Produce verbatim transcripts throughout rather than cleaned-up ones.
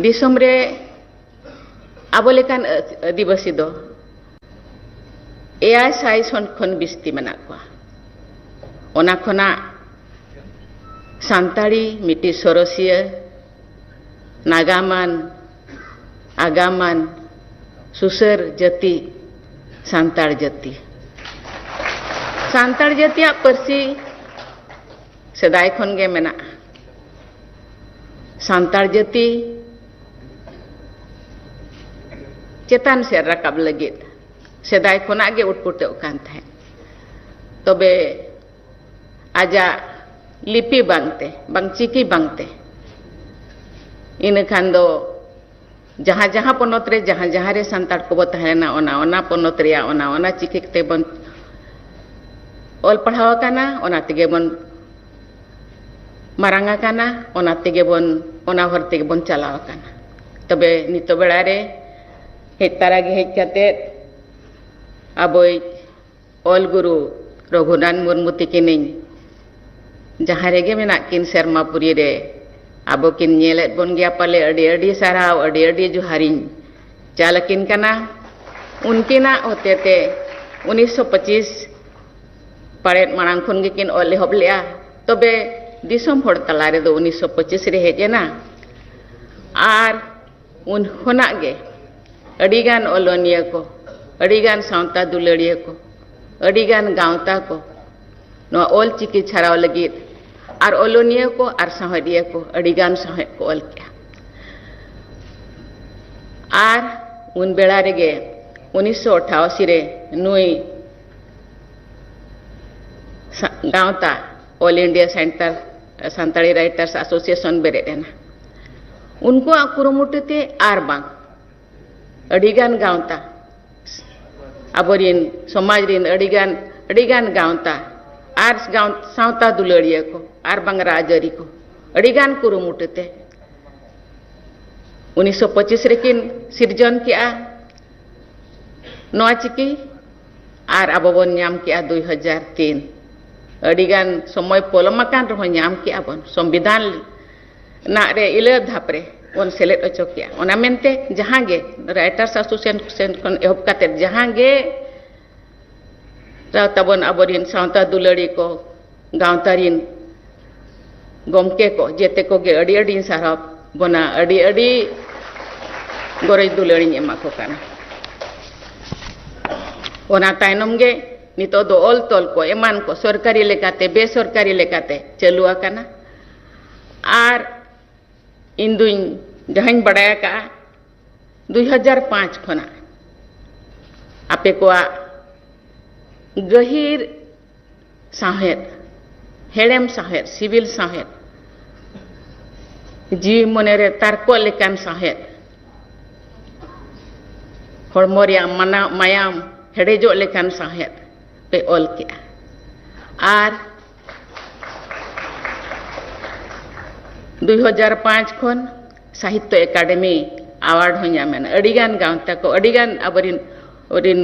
ᱫᱤᱥᱚᱢ ᱨᱮ ᱟᱵᱚ ᱞᱮᱠᱟᱱ ᱟᱹᱫᱤᱵᱟᱹᱥᱤ ᱫᱚ ᱮᱭᱟᱭ ᱥᱟᱭ ᱠᱷᱚᱱ ᱵᱤᱥᱛᱤ ᱢᱮᱱᱟᱜ ᱠᱚᱣᱟ᱾ ᱚᱱᱟ ᱠᱷᱚᱱᱟᱜ ᱥᱟᱱᱛᱟᱲᱤ ᱢᱤᱫᱴᱤᱡ ᱥᱚᱨᱚᱥᱤᱭᱟᱹ, ᱱᱟᱜᱟᱢᱟᱱ, ᱟᱜᱟᱢᱟᱱ, ᱥᱩᱥᱟᱹᱨ ᱡᱟᱹᱛᱤ ᱥᱟᱱᱛᱟᱲ ᱡᱟᱹᱛᱤ᱾ ᱥᱟᱱᱛᱟᱲ ᱡᱟᱹᱛᱤᱭᱟᱜ ᱯᱟᱹᱨᱥᱤ ᱥᱮᱫᱟᱭ ᱠᱷᱚᱱ ᱜᱮ ᱢᱮᱱᱟᱜᱼᱟ᱾ ᱥᱟᱱᱛᱟᱲ ᱡᱟᱹᱛᱤ ᱪᱮᱛᱟᱱ ᱥᱮᱫ ᱨᱟᱠᱟᱵ ᱞᱟᱹᱜᱤᱫ ᱥᱮᱫᱟᱭ ᱠᱷᱚᱱᱟᱜ ᱜᱮ ᱩᱴᱯᱩᱴᱟᱹᱜ ᱠᱟᱱ ᱛᱟᱦᱮᱸᱫ᱾ ᱛᱚᱵᱮ ᱟᱡᱟᱜ ᱞᱤᱯᱤ ᱵᱟᱝᱛᱮ, ᱵᱟᱝ ᱪᱤᱠᱤ ᱵᱟᱝᱛᱮ, ᱤᱱᱟᱹ ᱠᱷᱟᱱ ᱫᱚ ᱡᱟᱦᱟᱸ ᱡᱟᱦᱟᱸ ᱯᱚᱱᱚᱛ ᱨᱮ ᱡᱟᱦᱟᱸ ᱡᱟᱦᱟᱸ ᱨᱮ ᱥᱟᱱᱛᱟᱲ ᱠᱚᱵᱚ ᱛᱟᱦᱮᱸ ᱞᱮᱱᱟ, ᱚᱱᱟ ᱚᱱᱟ ᱯᱚᱱᱚᱛ ᱨᱮᱭᱟᱜ ᱚᱱᱟ ᱚᱱᱟ ᱪᱤᱠᱤ ᱛᱮᱵᱚᱱ ᱚᱞ ᱯᱟᱲᱦᱟᱣ ᱟᱠᱟᱱᱟ, ᱚᱱᱟ ᱛᱮᱜᱮ ᱵᱚᱱ ᱢᱟᱨᱟᱝ ᱟᱠᱟᱱᱟ, ᱚᱱᱟ ᱛᱮᱜᱮ ᱵᱚᱱ, ᱚᱱᱟ ᱦᱚᱨ ᱛᱮᱜᱮ ᱵᱚᱱ ᱪᱟᱞᱟᱣ ᱟᱠᱟᱱᱟ᱾ ᱛᱚᱵᱮ ᱱᱤᱛᱚᱜ ᱵᱮᱲᱟ ᱨᱮ ᱦᱮᱡ ᱛᱟᱨᱟ ᱜᱮ ᱦᱮᱡ ᱠᱟᱛᱮᱫ ᱟᱵᱚᱭᱤᱡ ᱚᱞ ᱜᱩᱨᱩ ᱨᱚᱜᱷᱩᱱᱟᱛᱷ ᱢᱩᱨᱢᱩ ᱛᱤᱠᱤᱱᱤᱧ ᱡᱟᱦᱟᱸ ᱨᱮᱜᱮ ᱢᱮᱱᱟᱜ ᱠᱤᱱ ᱥᱮᱨᱢᱟ ᱯᱩᱨᱤ ᱨᱮ, ᱟᱵᱚ ᱠᱤᱱ ᱧᱮᱞᱮᱫ ᱵᱚᱱ ᱜᱮᱭᱟ ᱯᱟᱞᱮ, ᱟᱹᱰᱤ ᱟᱹᱰᱤ ᱥᱟᱨᱦᱟᱣ, ᱟᱹᱰᱤ ᱟᱹᱰᱤ ᱡᱚᱦᱟᱨᱤᱧ ᱪᱟᱞ ᱟᱹᱠᱤᱱ ᱠᱟᱱᱟ᱾ ᱩᱱᱠᱤᱱᱟᱜ ᱦᱚᱛᱮᱛᱮ ᱩᱱᱤᱥᱥᱚ ᱯᱚᱸᱪᱤᱥ ᱯᱟᱲᱮᱫ ᱢᱟᱲᱟᱝ ᱠᱷᱚᱱ ᱜᱮᱠᱤᱱ ᱚᱞ ᱮᱦᱚᱵ ᱞᱮᱫᱼᱟ, ᱛᱚᱵᱮ ᱫᱤᱥᱚᱢ ᱦᱚᱲ ᱛᱟᱞᱟ ᱨᱮᱫᱚ ᱩᱱᱤᱥᱥᱚ ᱯᱚᱸᱪᱤᱥ ᱨᱮ ᱦᱮᱡ ᱮᱱᱟ᱾ ᱟᱨ ᱩᱱ ᱠᱷᱚᱱᱟᱜ ᱜᱮ ᱟᱹᱰᱤᱜᱟᱱ ᱚᱞᱚᱱᱤᱭᱟᱹ ᱠᱚ, ᱟᱹᱰᱤᱜᱟᱱ ᱥᱟᱶᱛᱟ ᱫᱩᱞᱟᱹᱲᱤᱭᱟᱹ ᱠᱚ, ᱟᱹᱰᱤᱜᱟᱱ ᱜᱟᱶᱛᱟ ᱠᱚ ᱱᱚᱣᱟ ᱚᱞ ᱪᱤᱠᱤ ᱪᱷᱟᱨᱟᱣ ᱞᱟᱹᱜᱤᱫ ᱟᱨ ᱚᱞᱚᱱᱤᱭᱟᱹ ᱠᱚ ᱟᱨ ᱥᱟᱶᱦᱮᱫᱤᱭᱟᱹ ᱠᱚ ᱟᱹᱰᱤᱜᱟᱱ ᱥᱟᱶᱦᱮᱫ ᱠᱚ ᱚᱞ ᱠᱮᱜᱼᱟ᱾ ᱟᱨ ᱩᱱ ᱵᱮᱲᱟ ᱨᱮᱜᱮ ᱩᱱᱤᱥᱥᱚ ᱟᱴᱷᱟᱥᱤ ᱨᱮ ᱱᱩᱭ ᱥᱟ-, ᱜᱟᱶᱛᱟ All India Center Santali Writers Association ᱵᱮᱨᱮᱫ ᱮᱱᱟ᱾ ᱩᱱᱠᱩᱣᱟᱜ ᱠᱩᱨᱩᱢᱩᱴᱩ ᱛᱮ ᱟᱨ ᱵᱟᱝ ᱟᱹᱰᱤᱜᱟᱱ ᱜᱟᱶᱛᱟ, ᱟᱵᱚᱨᱤᱱ ᱥᱚᱢᱟᱡᱽ ᱨᱤᱱ ᱟᱹᱰᱤᱜᱟᱱ, ᱟᱹᱰᱤᱜᱟᱱ ᱜᱟᱶᱛᱟ ᱟᱨ ᱜᱟᱶ-, ᱥᱟᱶᱛᱟ ᱫᱩᱞᱟᱹᱲᱤᱭᱟᱹ ᱠᱚ ᱟᱨ ᱵᱟᱝ ᱨᱟᱡᱽᱟᱹᱨᱤ ᱠᱚ ᱟᱹᱰᱤᱜᱟᱱ ᱠᱩᱨᱩᱢᱩᱴᱩ ᱛᱮ ᱩᱱᱤᱥᱥᱚ ᱯᱚᱸᱪᱤᱥ ᱨᱮᱠᱤᱱ ᱥᱤᱨᱡᱚᱱ ᱠᱮᱜᱼᱟ ᱱᱚᱣᱟ ᱪᱤᱠᱤ᱾ ᱟᱨ ᱟᱵᱚ ᱵᱚᱱ ᱧᱟᱢ ᱠᱮᱜᱼᱟ ᱫᱩᱭ ᱦᱟᱡᱟᱨ ᱛᱤᱱ᱾ ᱟᱹᱰᱤᱜᱟᱱ ᱥᱚᱢᱚᱭ ᱯᱚᱞᱚᱢ ᱟᱠᱟᱱ ᱨᱮᱦᱚᱸ ᱧᱟᱢ ᱠᱮᱜᱼᱟ ᱵᱚᱱ᱾ ᱥᱚᱝᱵᱤᱫᱷᱟᱱ ᱨᱮᱱᱟᱜ ᱨᱮ ᱤᱞᱟᱹ ᱫᱷᱟᱯ ᱨᱮ ᱵᱚᱱ ᱥᱮᱞᱮᱫ ᱦᱚᱪᱚ ᱠᱮᱭᱟ᱾ ᱚᱱᱟ ᱢᱮᱱᱛᱮ ᱡᱟᱦᱟᱸ ᱜᱮ Writers Association ᱠᱷᱚᱱ ᱮᱦᱚᱵ ᱠᱟᱛᱮ ᱡᱟᱦᱟᱸ ᱜᱮ ᱛᱟᱵᱚᱱ ᱟᱵᱚᱨᱮᱱ ᱥᱟᱶᱛᱟ ᱫᱩᱞᱟᱹᱲᱤ ᱠᱚ, ᱜᱟᱶᱛᱟ ᱨᱤᱱ ᱜᱚᱢᱠᱮ ᱠᱚ, ᱡᱮᱛᱮ ᱠᱚᱜᱮ ᱟᱹᱰᱤ ᱟᱹᱰᱤᱧ ᱥᱟᱨᱦᱟᱣ ᱵᱚᱱᱟ, ᱟᱹᱰᱤ ᱟᱹᱰᱤ ᱜᱚᱨᱚᱡᱽ ᱫᱩᱞᱟᱹᱲᱤᱧ ᱮᱢᱟ ᱠᱚ ᱠᱟᱱᱟ᱾ ᱚᱱᱟ ᱛᱟᱭᱱᱚᱢ ᱜᱮ ᱱᱤᱛᱚᱜ ᱫᱚ ᱚᱞ ᱛᱚᱞ ᱠᱚ ᱮᱢᱟᱱ ᱠᱚ ᱥᱚᱨᱠᱟᱨᱤ ᱞᱮᱠᱟᱛᱮ, ᱵᱮᱥᱚᱨᱠᱟᱨᱤ ᱞᱮᱠᱟᱛᱮ ᱪᱟᱹᱞᱩ ᱟᱠᱟᱱᱟ᱾ ᱟᱨ ᱤᱧ ᱫᱩᱧ ᱡᱟᱦᱟᱸᱧ ᱵᱟᱰᱟᱭ ᱟᱠᱟᱫᱼᱟ, ᱫᱩᱭ ᱦᱟᱡᱟᱨ ᱯᱟᱸᱪ ᱠᱷᱚᱱᱟᱜ ᱟᱯᱮ ᱠᱚᱣᱟᱜ ᱜᱟᱹᱦᱤᱨ ᱥᱟᱶᱦᱮᱫ, ᱦᱮᱲᱮᱢ ᱥᱟᱶᱦᱮᱫ, ᱥᱤᱵᱤᱞ ᱥᱟᱶᱦᱮᱫ, ᱡᱤᱣᱤ ᱢᱚᱱᱮᱨᱮ ᱛᱟᱨᱠᱚᱜ ᱞᱮᱠᱟᱱ ᱥᱟᱶᱦᱮᱫ, ᱦᱚᱲᱢᱚ ᱨᱮᱭᱟᱜ ᱢᱟᱱᱟ-, ᱢᱟᱭᱟᱢ ᱦᱮᱰᱮᱡᱚᱜ ᱞᱮᱠᱟᱱ ᱥᱟᱶᱦᱮᱫ ᱯᱮ ᱚᱞ ᱠᱮᱜᱼᱟ᱾ ᱟᱨ ᱫᱩᱭ ᱦᱟᱡᱟᱨ ᱯᱟᱸᱪ ᱠᱷᱚᱱ ᱥᱟᱦᱤᱛᱛᱚ ᱮᱠᱟᱰᱮᱢᱤ ᱟᱣᱟᱨᱰ ᱦᱚᱸ ᱧᱟᱢ ᱮᱱᱟ᱾ ᱟᱹᱰᱤᱜᱟᱱ ᱜᱟᱶᱛᱟ ᱠᱚ, ᱟᱹᱰᱤᱜᱟᱱ ᱟᱵᱚᱨᱤᱱ, ᱟᱵᱚᱨᱤᱱ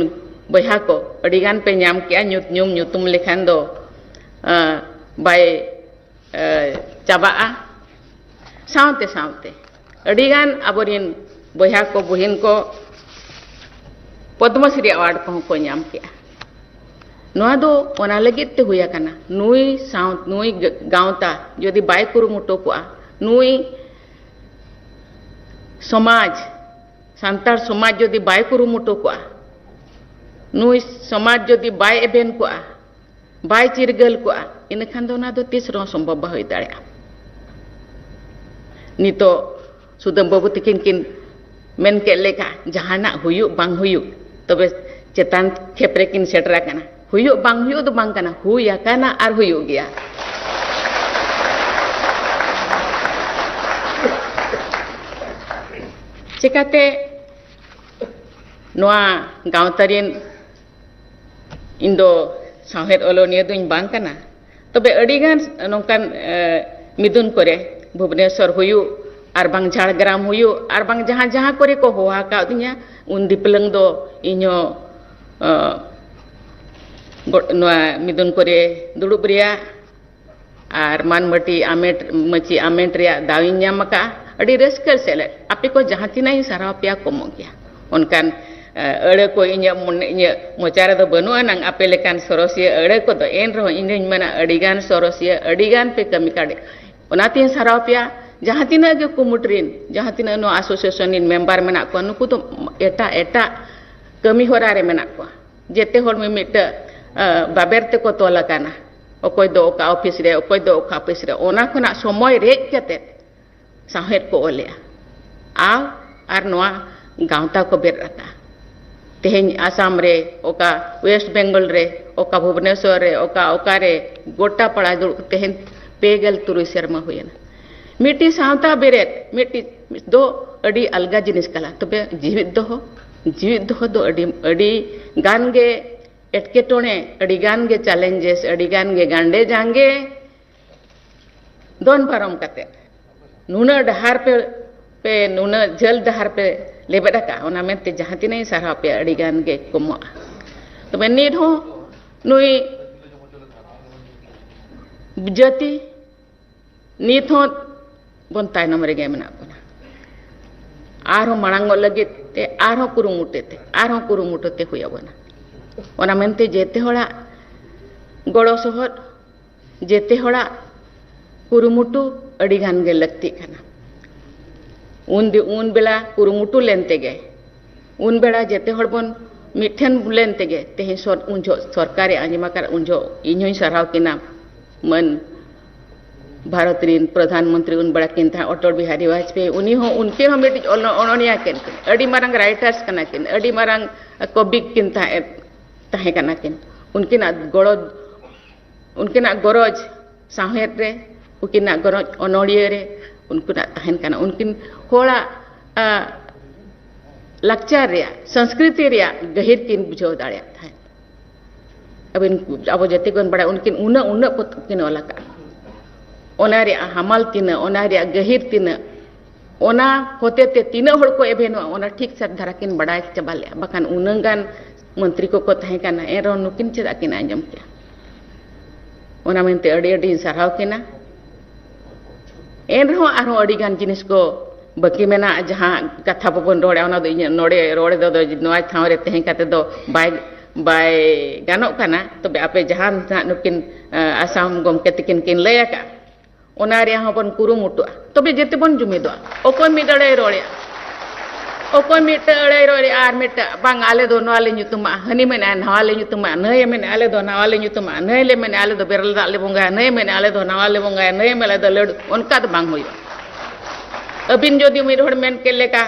ᱵᱚᱭᱦᱟ ᱠᱚ, ᱟᱹᱰᱤᱜᱟᱱ ᱯᱮ ᱧᱟᱢ ᱠᱮᱜᱼᱟ᱾ ᱧᱩᱛ-, ᱧᱩᱢ ᱧᱩᱛᱩᱢ ᱞᱮᱠᱷᱟᱱ ᱫᱚ, ᱟᱸ, ᱵᱟᱭ, ᱟᱸ, ᱪᱟᱵᱟᱜᱼᱟ᱾ ᱥᱟᱶᱛᱮ ᱥᱟᱶᱛᱮ ᱟᱹᱰᱤᱜᱟᱱ ᱟᱵᱚᱨᱤᱱ ᱵᱚᱭᱦᱟ ᱠᱚ, ᱵᱩᱦᱤᱱ ᱠᱚ ᱯᱚᱫᱽᱢᱚᱥᱨᱤ ᱟᱣᱟᱨᱰ ᱠᱚᱦᱚᱸ ᱠᱚ ᱧᱟᱢ ᱠᱮᱜᱼᱟ᱾ ᱱᱚᱣᱟ ᱫᱚ ᱚᱱᱟ ᱞᱟᱹᱜᱤᱫ ᱛᱮ ᱦᱩᱭ ᱟᱠᱟᱱᱟ, ᱱᱩᱭ ᱥᱟᱶ-, ᱱᱩᱭ ᱜ-, ᱜᱟᱶᱛᱟ ᱡᱩᱫᱤ ᱵᱟᱭ ᱠᱩᱨᱩᱢᱩᱴᱩ ᱠᱚᱜᱼᱟ, ᱱᱩᱭ ᱥᱚᱢᱟᱡᱽ, ᱥᱟᱱᱛᱟᱲ ᱥᱚᱢᱟᱡᱽ ᱡᱩᱫᱤ ᱵᱟᱭ ᱠᱩᱨᱩᱢᱩᱴᱩ ᱠᱚᱜᱼᱟ, ᱱᱩᱭ ᱥᱚᱢᱟᱡᱽ ᱡᱩᱫᱤ ᱵᱟᱭ ᱮᱵᱷᱮᱱ ᱠᱚᱜᱼᱟ, ᱵᱟᱭ ᱪᱤᱨᱜᱟᱹᱞ ᱠᱚᱜᱼᱟ, ᱤᱱᱟᱹᱠᱷᱟᱱ ᱫᱚ ᱚᱱᱟ ᱫᱚ ᱛᱤᱥ ᱨᱮᱦᱚᱸ ᱥᱚᱢᱵᱷᱚᱵ ᱵᱟᱭ ᱦᱩᱭ ᱫᱟᱲᱮᱭᱟᱜᱼᱟ᱾ ᱱᱤᱛᱚᱜ ᱥᱩᱫᱟᱹᱢ ᱵᱟᱹᱵᱩ ᱛᱤᱠᱤᱱ ᱠᱤᱱ ᱢᱮᱱ ᱠᱮᱫ ᱞᱮᱠᱟ, ᱡᱟᱦᱟᱱᱟᱜ ᱦᱩᱭᱩᱜ ᱵᱟᱝ ᱦᱩᱭᱩᱜ, ᱛᱚᱵᱮ ᱪᱮᱛᱟᱱ ᱠᱷᱮᱯ ᱨᱮᱠᱤᱱ ᱥᱮᱴᱮᱨ ᱟᱠᱟᱱᱟ᱾ ᱦᱩᱭᱩᱜ ᱵᱟᱝ ᱦᱩᱭᱩᱜ ᱫᱚ ᱵᱟᱝ ᱠᱟᱱᱟ, ᱦᱩᱭ ᱟᱠᱟᱱᱟ ᱟᱨ ᱦᱩᱭᱩᱜ ᱜᱮᱭᱟ᱾ ᱪᱮᱠᱟᱛᱮ ᱱᱚᱣᱟ ᱜᱟᱶᱛᱟ ᱨᱮᱱ ᱤᱧ ᱫᱚ ᱥᱟᱶᱦᱮᱫ ᱚᱞᱚᱱᱤᱭᱟᱹ ᱫᱚᱧ ᱵᱟᱝ ᱠᱟᱱᱟ, ᱛᱚᱵᱮ ᱟᱹᱰᱤᱜᱟᱱ ᱱᱚᱝᱠᱟᱱ, ᱮ, ᱢᱤᱫᱩᱱ ᱠᱚᱨᱮ, ᱵᱷᱩᱵᱽᱱᱮᱥᱚᱨ ᱦᱩᱭᱩᱜ ᱟᱨ ᱵᱟᱝ ᱡᱷᱟᱲᱜᱨᱟᱢ ᱦᱩᱭᱩᱜ ᱟᱨ ᱵᱟᱝ ᱡᱟᱦᱟᱸ ᱡᱟᱦᱟᱸ ᱠᱚᱨᱮ ᱠᱚ ᱦᱚᱦᱚ ᱟᱠᱟᱫᱤᱧᱟ, ᱩᱱ ᱫᱤᱯᱞᱟᱹᱝ ᱫᱚ ᱤᱧᱦᱚᱸ, ᱮ, ᱜᱚ-, ᱱᱚᱣᱟ ᱢᱤᱫᱩᱱ ᱠᱚᱨᱮ ᱫᱩᱲᱩᱵ ᱨᱮᱭᱟᱜ ᱟᱨ ᱢᱟᱹᱱ ᱢᱟᱹᱴᱤ ᱟᱢᱮᱴ, ᱢᱟᱹᱪᱤ ᱟᱢᱮᱴ ᱨᱮᱭᱟᱜ ᱫᱟᱣ ᱤᱧ ᱧᱟᱢ ᱟᱠᱟᱫᱼᱟ᱾ ᱟᱹᱰᱤ ᱨᱟᱹᱥᱠᱟᱹ ᱥᱮᱞᱮᱫ᱾ ᱟᱯᱮ ᱠᱚ ᱡᱟᱦᱟᱸ ᱛᱤᱱᱟᱹᱜ ᱤᱧ ᱥᱟᱨᱦᱟᱣ ᱯᱮᱭᱟ, ᱠᱚᱢᱚᱜ ᱜᱮᱭᱟ᱾ ᱚᱱᱠᱟᱱ ᱮ, ᱟᱹᱲᱟᱹ ᱠᱚ ᱤᱧᱟᱹᱜ ᱢᱚᱱᱮ, ᱤᱧᱟᱹᱜ ᱢᱚᱪᱟ ᱨᱮᱫᱚ ᱵᱟᱹᱱᱩᱜ ᱟᱱᱟᱝ ᱟᱯᱮ ᱞᱮᱠᱟᱱ ᱥᱚᱨᱚᱥᱤᱭᱟᱹ ᱟᱹᱲᱟᱹ ᱠᱚᱫᱚ, ᱮᱱ ᱨᱮᱦᱚᱸ ᱤᱧ ᱫᱚᱧ ᱢᱮᱱᱟ, ᱟᱹᱰᱤᱜᱟᱱ ᱥᱚᱨᱚᱥᱤᱭᱟᱹ, ᱟᱹᱰᱤᱜᱟᱱ ᱯᱮ ᱠᱟᱹᱢᱤ ᱠᱟᱲᱮ᱾ ᱚᱱᱟᱛᱤᱧ ᱥᱟᱨᱦᱟᱣ ᱯᱮᱭᱟ᱾ ᱡᱟᱦᱟᱸ ᱛᱤᱱᱟᱹᱜ ᱜᱮ ᱠᱩᱢᱩᱴ ᱨᱤᱱ, ᱡᱟᱦᱟᱸ ᱛᱤᱱᱟᱹᱜ ᱱᱚᱣᱟ ᱟᱥᱳᱥᱤᱭᱮᱥᱚᱱ ᱨᱤᱱ ᱢᱮᱢᱵᱟᱨ ᱢᱮᱱᱟᱜ ᱠᱚᱣᱟ, ᱱᱩᱠᱩ ᱫᱚ ᱮᱴᱟᱜ ᱮᱴᱟᱜ ᱠᱟᱹᱢᱤ ᱦᱚᱨᱟ ᱨᱮ ᱢᱮᱱᱟᱜ ᱠᱚᱣᱟ᱾ ᱡᱮᱛᱮ ᱦᱚᱲ ᱢᱤᱢᱤᱫᱴᱟᱹ, ᱟ, ᱵᱟᱵᱮᱨ ᱛᱮᱠᱚ ᱛᱚᱞ ᱟᱠᱟᱱᱟ᱾ ᱚᱠᱚᱭ ᱫᱚ ᱚᱠᱟ ᱚᱯᱷᱤᱥ ᱨᱮ, ᱚᱠᱚᱭ ᱫᱚ ᱚᱠᱟ ᱚᱯᱷᱤᱥ ᱨᱮ, ᱚᱱᱟ ᱠᱷᱚᱱᱟᱜ ᱥᱚᱢᱚᱭ ᱨᱮᱡ ᱠᱟᱛᱮ ᱥᱟᱶᱦᱮᱫ ᱠᱚ ᱚᱞᱮᱜᱼᱟ᱾ ᱟᱨ, ᱟᱨ ᱱᱚᱣᱟ ᱜᱟᱶᱛᱟ ᱠᱚ ᱵᱮᱨᱮᱫ ᱟᱠᱟᱫᱼᱟ᱾ ᱛᱮᱦᱮᱧ ᱟᱥᱟᱢ ᱨᱮ, ᱚᱠᱟ ᱣᱮᱥᱴ ᱵᱮᱝᱜᱚᱞ ᱨᱮ, ᱚᱠᱟ ᱵᱷᱩᱵᱽᱱᱮᱥᱚᱨ ᱨᱮ, ᱚᱠᱟ, ᱚᱠᱟ ᱨᱮ, ᱜᱚᱴᱟ ᱯᱟᱲᱟ ᱫᱩᱲᱩᱵ ᱛᱮᱦᱮᱧ ᱯᱮ ᱜᱮᱞ ᱛᱩᱨᱩᱭ ᱥᱮᱨᱢᱟ ᱦᱩᱭᱮᱱᱟ᱾ ᱢᱤᱫᱴᱤᱡ ᱥᱟᱶᱛᱟ ᱵᱮᱨᱮᱫ, ᱢᱤᱫᱴᱤᱡ ᱫᱚ ᱟᱹᱰᱤ ᱟᱞᱜᱟ ᱡᱤᱱᱤᱥ ᱠᱟᱱᱟ, ᱛᱚᱵᱮ ᱡᱤᱣᱤᱫ ᱫᱚᱦᱚ, ᱡᱤᱣᱤᱫ ᱫᱚᱦᱚ ᱫᱚ ᱟᱹᱰᱤ, ᱟᱹᱰᱤ ᱜᱟᱱ ᱜᱮ ᱮᱴᱠᱮᱴᱚᱬᱮ, ᱟᱹᱰᱤ ᱜᱟᱱ ᱜᱮ ᱪᱮᱞᱮᱧᱡᱮᱥ, ᱟᱹᱰᱤ ᱜᱟᱱ ᱜᱮ ᱜᱟᱱᱰᱮ ᱡᱟᱸᱜᱮ ᱫᱚᱱ ᱯᱟᱨᱚᱢ ᱠᱟᱛᱮ ᱱᱩᱱᱟᱹᱜ ᱰᱟᱦᱟᱨ ᱯᱮ, ᱯᱮ ᱱᱩᱱᱟᱹᱜ ᱡᱷᱟᱹᱞ ᱰᱟᱦᱟᱨ ᱯᱮ ᱞᱮᱵᱮᱫ ᱟᱠᱟᱫᱼᱟ, ᱚᱱᱟ ᱢᱮᱱᱛᱮ ᱡᱟᱦᱟᱸ ᱛᱤᱱᱟᱹᱜ ᱤᱧ ᱥᱟᱨᱦᱟᱣ ᱯᱮᱭᱟ, ᱟᱹᱰᱤ ᱜᱟᱱ ᱜᱮ ᱠᱚᱢᱚᱜᱼᱟ᱾ ᱛᱚᱵᱮ ᱱᱤᱛ ᱦᱚᱸ ᱱᱩᱭ ᱡᱟᱹᱛᱤ ᱱᱤᱛ ᱦᱚᱸ ᱵᱚᱱ ᱛᱟᱭᱱᱚᱢ ᱨᱮᱜᱮ ᱢᱮᱱᱟᱜ ᱵᱚᱱᱟ᱾ ᱟᱨᱦᱚᱸ ᱢᱟᱲᱟᱝᱚᱜ ᱞᱟᱹᱜᱤᱫ ᱛᱮ ᱟᱨᱦᱚᱸ ᱠᱩᱨᱩᱢᱩᱴᱩ ᱛᱮ, ᱟᱨᱦᱚᱸ ᱠᱩᱨᱩᱢᱩᱴᱩ ᱛᱮ ᱦᱩᱭ ᱟᱵᱚᱱᱟ᱾ ᱚᱱᱟ ᱢᱮᱱᱛᱮ ᱡᱮᱛᱮ ᱦᱚᱲᱟᱜ ᱜᱚᱲᱚ ᱥᱚᱦᱚᱫ, ᱡᱮᱛᱮ ᱦᱚᱲᱟᱜ ᱠᱩᱨᱩᱢᱩᱴᱩ ᱟᱹᱰᱤ ᱜᱟᱱ ᱜᱮ ᱞᱟᱹᱠᱛᱤᱜ ᱠᱟᱱᱟ᱾ ᱩᱱ ᱫᱤ-, ᱩᱱ ᱵᱮᱞᱟ ᱠᱩᱨᱩᱢᱩᱴᱩ ᱞᱮᱱ ᱛᱮᱜᱮ, ᱩᱱ ᱵᱮᱲᱟ ᱡᱮᱛᱮ ᱦᱚᱲ ᱵᱚᱱ ᱢᱤᱫ ᱴᱷᱮᱱ ᱞᱮᱱ ᱛᱮᱜᱮ ᱛᱮᱦᱮᱧ ᱥᱚᱨ-, ᱩᱱ ᱡᱚᱦᱚᱜ ᱥᱚᱨᱠᱟᱨᱮ ᱟᱸᱡᱚᱢ ᱟᱠᱟᱫ, ᱩᱱ ᱡᱚᱦᱚᱜ ᱤᱧ ᱦᱚᱧ ᱥᱟᱨᱦᱟᱣ ᱠᱤᱱᱟ᱾ ᱢᱟᱹᱱ ᱵᱷᱟᱨᱚᱛ ᱨᱤᱱ ᱯᱨᱚᱫᱷᱟᱱ ᱢᱚᱱᱛᱨᱤ ᱩᱱ ᱵᱮᱲᱟ ᱠᱤᱱ ᱛᱟᱦᱮᱸ, ᱚᱴᱚᱞ ᱵᱤᱦᱟᱨᱤ ᱵᱟᱡᱽᱯᱮᱭᱤ, ᱩᱱᱤ ᱦᱚᱸ, ᱩᱱᱠᱤᱱ ᱦᱚᱸ ᱢᱤᱫᱴᱤᱡ ᱚᱱᱚ-, ᱚᱱᱚᱞᱤᱭᱟᱹ ᱠᱤᱱ, ᱟᱹᱰᱤ ᱢᱟᱨᱟᱝ ᱨᱟᱭᱴᱟᱨᱥ ᱠᱟᱱᱟ ᱠᱤᱱ, ᱟᱹᱰᱤ ᱢᱟᱨᱟᱝ ᱠᱚᱵᱤ ᱠᱤᱱ ᱛᱟᱦᱮᱸ, ᱛᱟᱦᱮᱸ ᱠᱟᱱᱟ ᱠᱤᱱ᱾ ᱩᱱᱠᱤᱱᱟᱜ ᱜᱚᱲᱚ, ᱩᱱᱠᱤᱱᱟᱜ ᱜᱚᱨᱚᱡᱽ ᱥᱟᱶᱦᱮᱫ ᱨᱮ, ᱩᱱᱠᱤᱱᱟᱜ ᱜᱚᱨᱚᱡᱽ ᱚᱱᱚᱞᱤᱭᱟᱹ ᱨᱮ ᱩᱱᱠᱤᱱᱟᱜ ᱛᱟᱦᱮᱱ ᱠᱟᱱᱟ᱾ ᱩᱱᱠᱤᱱ ᱦᱚᱲᱟᱜ, ᱟ, ᱞᱟᱠᱪᱟᱨ ᱨᱮᱭᱟᱜ, ᱥᱚᱝᱥᱠᱨᱤᱛᱤ ᱨᱮᱭᱟᱜ ᱜᱟᱹᱦᱤᱨ ᱠᱤᱱ ᱵᱩᱡᱷᱟᱹᱣ ᱫᱟᱲᱮᱭᱟᱜ ᱛᱟᱦᱮᱸᱫ᱾ ᱟᱹᱵᱤᱱ, ᱟᱵᱚ ᱡᱟᱹᱛᱤ ᱵᱚᱱ ᱵᱟᱲᱟᱭᱟ, ᱩᱱᱠᱤᱱ ᱩᱱᱟᱹᱜ, ᱩᱱᱟᱹᱜ ᱯᱚᱛᱚᱵ ᱠᱤᱱ ᱚᱞ ᱟᱠᱟᱫᱼᱟ᱾ ᱚᱱᱟ ᱨᱮᱭᱟᱜ ᱦᱟᱢᱟᱞ ᱛᱤᱱᱟᱹᱜ, ᱚᱱᱟ ᱨᱮᱭᱟᱜ ᱜᱟᱹᱦᱤᱨ ᱛᱤᱱᱟᱹᱜ, ᱚᱱᱟ ᱦᱚᱛᱮ ᱛᱮ ᱛᱤᱱᱟᱹᱜ ᱦᱚᱲ ᱠᱚ ᱮᱵᱷᱮᱱᱚᱜᱼᱟ, ᱚᱱᱟ ᱴᱷᱤᱠ ᱥᱟᱹᱛ ᱫᱷᱟᱨᱟ ᱠᱤᱱ ᱵᱟᱰᱟᱭ ᱪᱟᱵᱟ ᱞᱮᱜᱼᱟ᱾ ᱵᱟᱠᱷᱟᱱ ᱩᱱᱟᱹᱜ ᱜᱟᱱ ᱢᱚᱱᱛᱨᱤ ᱠᱚᱠᱚ ᱛᱟᱦᱮᱸ ᱠᱟᱱᱟ, ᱮᱱ ᱨᱮᱦᱚᱸ ᱱᱩᱠᱤᱱ ᱪᱮᱫᱟᱜ ᱠᱤᱱ ᱟᱸᱡᱚᱢ ᱠᱮᱜᱼᱟ? ᱚᱱᱟ ᱢᱮᱱᱛᱮ ᱟᱹᱰᱤ ᱟᱹᱰᱤᱧ ᱥᱟᱨᱦᱟᱣ ᱠᱤᱱᱟ᱾ ᱮᱱ ᱨᱮᱦᱚᱸ ᱟᱨᱦᱚᱸ ᱟᱹᱰᱤ ᱜᱟᱱ ᱡᱤᱱᱤᱥ ᱠᱚ ᱵᱟᱹᱠᱤ ᱢᱮᱱᱟᱜᱼᱟ, ᱡᱟᱦᱟᱸ ᱠᱟᱛᱷᱟ ᱵᱟᱵᱚᱱ ᱨᱚᱲᱟ, ᱚᱱᱟ ᱫᱚ ᱤᱧᱟᱹᱜ ᱱᱚᱰᱮ ᱨᱚᱲ ᱫᱚ, ᱫᱚ ᱱᱚᱣᱟ ᱴᱷᱟᱶ ᱨᱮ ᱛᱟᱦᱮᱸ ᱠᱟᱛᱮ ᱫᱚ ᱵᱟᱭ, ᱵᱟᱭ ᱜᱟᱱᱚᱜ ᱠᱟᱱᱟ᱾ ᱛᱚᱵᱮ ᱟᱯᱮ ᱡᱟᱦᱟᱸ ᱱᱟᱦᱟᱜ ᱱᱩᱠᱤᱱ, ᱟᱸ, ᱟᱥᱟᱢ ᱜᱚᱢᱠᱮ ᱛᱟᱹᱠᱤᱱ ᱠᱤᱱ ᱞᱟᱹᱭ ᱟᱠᱟᱫ, ᱚᱱᱟ ᱨᱮᱭᱟᱜ ᱦᱚᱸᱵᱚᱱ ᱠᱩᱨᱩᱢᱩᱴᱩᱜᱼᱟ᱾ ᱛᱚᱵᱮ ᱡᱮᱛᱮ ᱵᱚᱱ ᱡᱩᱢᱤᱫᱚᱜᱼᱟ᱾ ᱚᱠᱚᱭ ᱢᱤᱫ ᱟᱹᱲᱟᱹᱭ ᱨᱚᱲᱮᱜᱼᱟ, ᱚᱠᱚᱭ ᱢᱤᱫᱴᱟᱹ ᱟᱹᱲᱟᱹᱭ ᱨᱚᱲᱮᱜᱼᱟ ᱟᱨ ᱢᱤᱫᱴᱟᱹ, "ᱵᱟᱝ, ᱟᱞᱮ ᱫᱚ ᱱᱚᱣᱟ ᱞᱮ ᱧᱩᱛᱩᱢᱟᱜᱼᱟ", ᱦᱟᱹᱱᱤ ᱢᱮᱱᱮᱜᱼᱟ, "ᱱᱟᱣᱟ ᱞᱮ ᱧᱩᱛᱩᱢᱟᱜᱼᱟ", ᱱᱟᱹᱭᱮ ᱢᱮᱱᱮᱜᱼᱟ, "ᱟᱞᱮ ᱫᱚ ᱱᱟᱣᱟ ᱞᱮ ᱧᱩᱛᱩᱢᱟᱜᱼᱟ", ᱱᱟᱹᱭ ᱞᱮ ᱢᱮᱱᱮᱜᱼᱟ, "ᱟᱞᱮ ᱫᱚ ᱵᱮᱨᱮᱞ ᱫᱟᱜ ᱞᱮ ᱵᱚᱸᱜᱟᱭᱟ", ᱱᱟᱹᱭᱮ ᱢᱮᱱᱮᱜᱼᱟ, "ᱟᱞᱮ ᱫᱚ ᱱᱟᱣᱟ ᱞᱮ ᱵᱚᱸᱜᱟᱭᱟ", ᱱᱟᱹᱭᱮ ᱢᱮᱱᱮᱜᱼᱟ, "ᱟᱞᱮ ᱫᱚ ᱞᱟᱹᱰᱩ", ᱚᱱᱠᱟ ᱫᱚ ᱵᱟᱝ ᱦᱩᱭᱩᱜᱼᱟ᱾ ᱟᱹᱵᱤᱱ ᱡᱩᱫᱤ ᱢᱤᱫ ᱦᱚᱲ ᱢᱮᱱ ᱠᱮᱫ ᱞᱮᱠᱟ,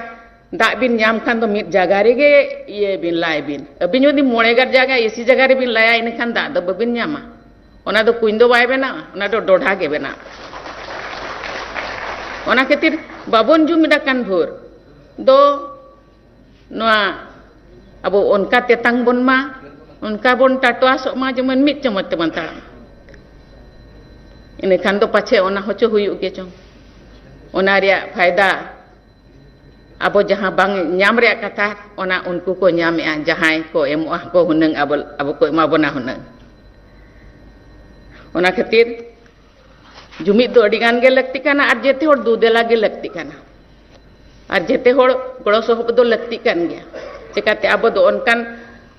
ᱫᱟᱜ ᱵᱤᱱ ᱧᱟᱢ ᱠᱷᱟᱱ ᱫᱚ ᱢᱤᱫ ᱡᱟᱭᱜᱟ ᱨᱮᱜᱮ ᱤᱭᱟᱹᱭ ᱵᱤᱱ, ᱞᱟᱭ ᱵᱤᱱ᱾ ᱟᱹᱵᱤᱱ ᱡᱩᱫᱤ ᱢᱚᱬᱮ ᱜᱟᱨ ᱡᱟᱭᱜᱟ ᱮᱥᱤ ᱡᱟᱭᱜᱟ ᱨᱮᱵᱤᱱ ᱞᱟᱭᱟ, ᱤᱱᱟᱹᱠᱷᱟᱱ ᱫᱟᱜ ᱫᱚ ᱵᱟᱹᱵᱤᱱ ᱧᱟᱢᱟ᱾ ᱚᱱᱟ ᱫᱚ ᱠᱩᱧ ᱫᱚ ᱵᱟᱭ ᱵᱮᱱᱟᱣᱟ, ᱚᱱᱟ ᱫᱚ ᱰᱚᱰᱷᱟ ᱜᱮ ᱵᱮᱱᱟᱣᱟ᱾ ᱚᱱᱟ ᱠᱷᱟᱹᱛᱤᱨ ᱵᱟᱵᱚᱱ ᱡᱩᱢᱤᱫ ᱟᱠᱟᱱ ᱵᱷᱳᱨ ᱫᱚ ᱱᱚᱣᱟ ᱟᱵᱚ ᱚᱱᱠᱟ ᱛᱮᱛᱟᱝ ᱵᱚᱱ ᱢᱟ, ᱚᱱᱠᱟ ᱵᱚᱱ ᱴᱟᱴᱣᱟᱥᱚᱜ ᱢᱟ, ᱡᱮᱢᱚᱱ ᱢᱤᱫ ᱪᱟᱢᱚᱪ ᱛᱮᱵᱚᱱ ᱛᱟᱲᱟᱢ᱾ ᱤᱱᱟᱹᱠᱷᱟᱱ ᱫᱚ ᱯᱟᱪᱷᱮ ᱚᱱᱟ ᱦᱚᱪᱚ ᱦᱩᱭᱩᱜ ᱜᱮ ᱪᱚᱝ᱾ ᱚᱱᱟ ᱨᱮᱭᱟᱜ ᱯᱷᱟᱭᱫᱟ ᱟᱵᱚ ᱡᱟᱦᱟᱸ ᱵᱟᱝ ᱧᱟᱢ ᱨᱮᱭᱟᱜ ᱠᱟᱛᱷᱟ, ᱚᱱᱟ ᱩᱱᱠᱩ ᱠᱚ ᱧᱟᱢᱮᱜᱼᱟ, ᱡᱟᱦᱟᱸᱭ ᱠᱚ ᱮᱢᱚᱜᱼᱟ ᱠᱚ ᱦᱩᱱᱟᱹᱝ, ᱟᱵᱚ, ᱟᱵᱚ ᱠᱚ ᱮᱢᱟ ᱵᱚᱱᱟ ᱦᱩᱱᱟᱹᱝ᱾ ᱚᱱᱟ ᱠᱷᱟᱹᱛᱤᱨ ᱡᱩᱢᱤᱫ ᱫᱚ ᱟᱹᱰᱤ ᱜᱟᱱ ᱜᱮ ᱞᱟᱹᱠᱛᱤ ᱠᱟᱱᱟ ᱟᱨ ᱡᱮᱛᱮ ᱦᱚᱲ ᱫᱩ ᱫᱮᱞᱟ ᱜᱮ ᱞᱟᱹᱠᱛᱤ ᱠᱟᱱᱟ᱾ ᱟᱨ ᱡᱮᱛᱮ ᱦᱚᱲ ᱜᱚᱲᱚ ᱥᱚᱯᱚᱦᱚᱫ ᱫᱚ ᱞᱟᱹᱠᱛᱤ ᱠᱟᱱ ᱜᱮᱭᱟ᱾ ᱪᱮᱠᱟᱛᱮ ᱟᱵᱚ ᱫᱚ ᱚᱱᱠᱟᱱ,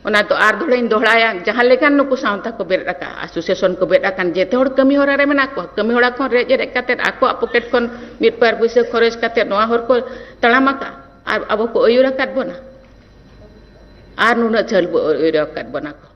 ᱚᱱᱟ ᱫᱚ ᱟᱨ ᱫᱚᱦᱲᱟᱧ ᱫᱚᱦᱲᱟᱭᱟ, ᱡᱟᱦᱟᱸ ᱞᱮᱠᱟᱱ ᱱᱩᱠᱩ ᱥᱟᱶᱛᱟ ᱠᱚ ᱵᱮᱨᱮᱫ ᱟᱠᱟᱫ, ᱟᱥᱳᱥᱤᱭᱮᱥᱚᱱ ᱠᱚ ᱵᱮᱨᱮᱫ ᱟᱠᱟᱱ, ᱡᱮᱛᱮ ᱦᱚᱲ ᱠᱟᱹᱢᱤ ᱦᱚᱨᱟ ᱨᱮ ᱢᱮᱱᱟᱜ ᱠᱚᱣᱟ᱾ ᱠᱟᱹᱢᱤ ᱦᱚᱨᱟ ᱠᱷᱚᱱ ᱨᱮᱡ ᱨᱮᱡ ᱠᱟᱛᱮᱫ ᱟᱠᱚᱣᱟᱜ ᱯᱚᱠᱮᱴ ᱠᱷᱚᱱ ᱢᱤᱫ ᱵᱟᱨ ᱯᱩᱭᱥᱟᱹ ᱠᱷᱚᱨᱚᱪ ᱠᱟᱛᱮᱫ ᱱᱚᱣᱟ ᱦᱚᱨ ᱠᱚ ᱛᱟᱲᱟᱢ ᱟᱠᱟᱫ ᱟᱨ ᱟᱵᱚ ᱠᱚ ᱟᱹᱭᱩᱨ ᱟᱠᱟᱫ ᱵᱚᱱᱟ᱾ ᱟᱨ ᱱᱩᱱᱟᱹᱜ ᱡᱷᱟᱹᱞ ᱵᱚ ᱟᱹᱭᱩᱨ ᱟᱠᱟᱫ ᱵᱚᱱᱟ ᱠᱚ᱾